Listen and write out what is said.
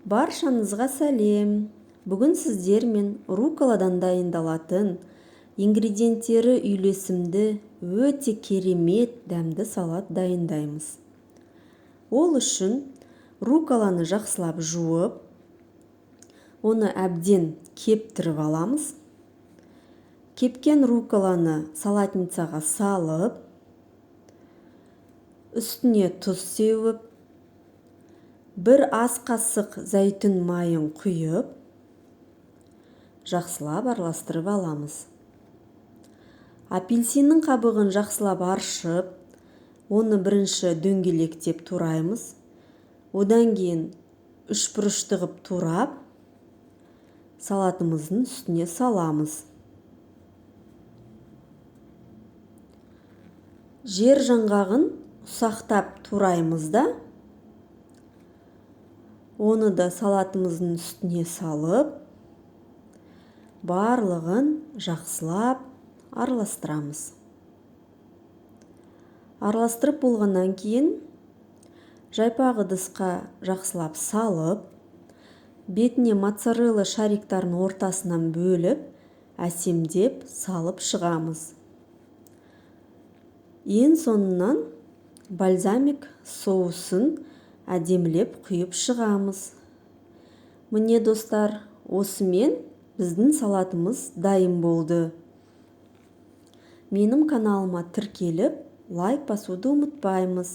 Баршаңызға сәлем! Бүгін сіздермен рукколадан дайындалатын, ингредиенттері үйлесімді, өте керемет дәмді салат дайындаймыз. Ол үшін рукколаны жақсылап жуып, оны әбден кептіріп аламыз. Кепкен рукколаны салатницаға салып, үстіне тұз сеуіп, бір ас қасық зәйтүн майын құйып, жақсылап араластырып аламыз. Апельсиннің қабығын жақсылап аршып, оны бірінші дөңгелектеп тураймыз. Одан кейін үшбұрышты қып турап, салатымыздың үстіне саламыз. Жер жаңғағын ұсақтап тураймыз да, оны да салатымыздың үстіне салып, барлығын жақсылап араластырамыз. Араластырып болғаннан кейін жайпақ ыдысқа жақсылап салып, бетіне моцарелла шариктарын ортасынан бөліп, әсемдеп салып шығамыз. Ең соңынан бальзамик соусын әдемілеп құйып шығамыз. Міне, достар, осымен біздің салатымыз дайын болды. Менің каналыма тіркеліп, лайк басуды ұмытпаймыз.